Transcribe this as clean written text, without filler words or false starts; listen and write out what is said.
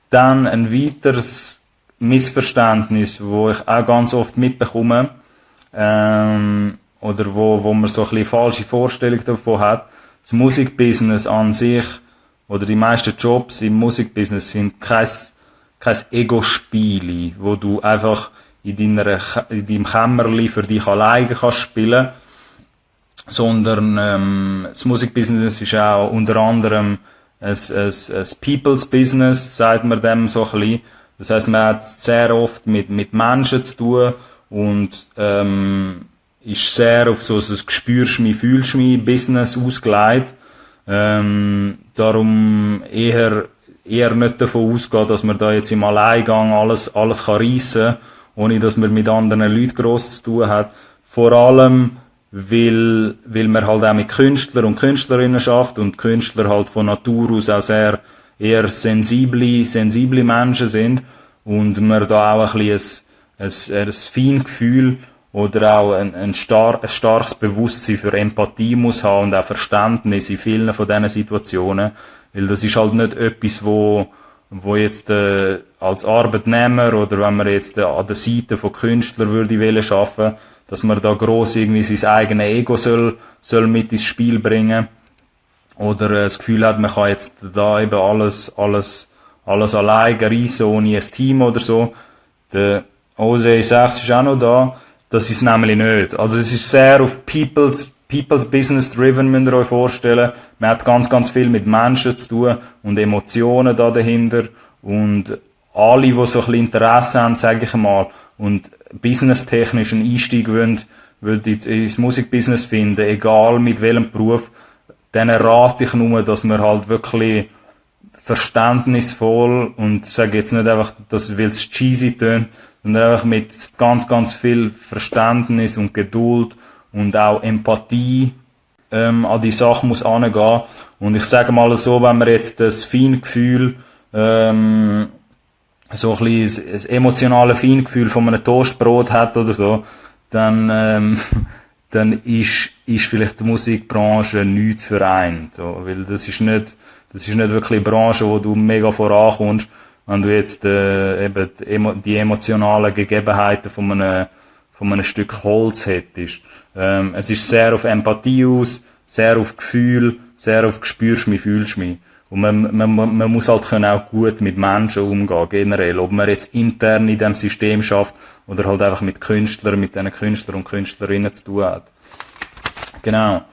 Dann ein weiteres Missverständnis, wo ich auch ganz oft mitbekomme, oder wo man so ein bisschen falsche Vorstellung davon hat. Das Musikbusiness an sich, oder die meisten Jobs im Musikbusiness sind kein Ego-Spiel, wo du einfach in deinem Kämmerli für dich alleine kannst spielen, sondern das Musikbusiness ist auch unter anderem ein People's Business, sagt man dem so ein bisschen. Das heisst, man hat sehr oft mit Menschen zu tun und ist sehr auf so ein «Spürst mich, fühlst mich» Business ausgelegt. Darum eher nicht davon ausgehen, dass man da jetzt im Alleingang alles kann reissen, ohne dass man mit anderen Leuten gross zu tun hat. Vor allem, weil man halt auch mit Künstlern und Künstlerinnen schafft und Künstler halt von Natur aus auch sehr eher sensible Menschen sind und man da auch ein bisschen ein Feingefühl oder auch ein starkes Bewusstsein für Empathie muss haben und auch Verständnis in vielen von diesen Situationen. Weil das ist halt nicht etwas, wo jetzt als Arbeitnehmer oder wenn man jetzt an der Seite von Künstlern würde wollen schaffen, dass man da gross irgendwie sein eigenes Ego soll mit ins Spiel bringen oder das Gefühl hat, man kann jetzt da eben alles alleine reissen, ohne ein Team oder so. Der Osei 6 ist auch noch da. Das ist nämlich nicht. Also es ist sehr auf People's Business driven, müsst ihr euch vorstellen. Man hat ganz viel mit Menschen zu tun und Emotionen da dahinter. Und alle, die so ein bisschen Interesse haben, sage ich mal, und businesstechnisch einen Einstieg wollen ins Musikbusiness finden, egal mit welchem Beruf, denen rate ich nur, dass man halt wirklich verständnisvoll und sage jetzt nicht einfach, dass weil es cheesy tönt, sondern einfach mit ganz viel Verständnis und Geduld und auch Empathie an die Sache muss angehen. Und ich sage mal so, wenn man jetzt das Feingefühl so ein bisschen das emotionale Feingefühl von einem Toastbrot hat oder so, dann ist vielleicht die Musikbranche nichts für einen. So, weil das ist nicht wirklich eine Branche, wo du mega vorankommst, wenn du jetzt eben die emotionalen Gegebenheiten von einem Stück Holz hättest. Es ist sehr auf Empathie aus, sehr auf Gefühl, sehr auf «Spürst mich, fühlst mich». Und man muss halt können auch gut mit Menschen umgehen, generell. Ob man jetzt intern in diesem System schafft oder halt einfach mit Künstlern, mit diesen Künstlern und Künstlerinnen zu tun hat. Genau.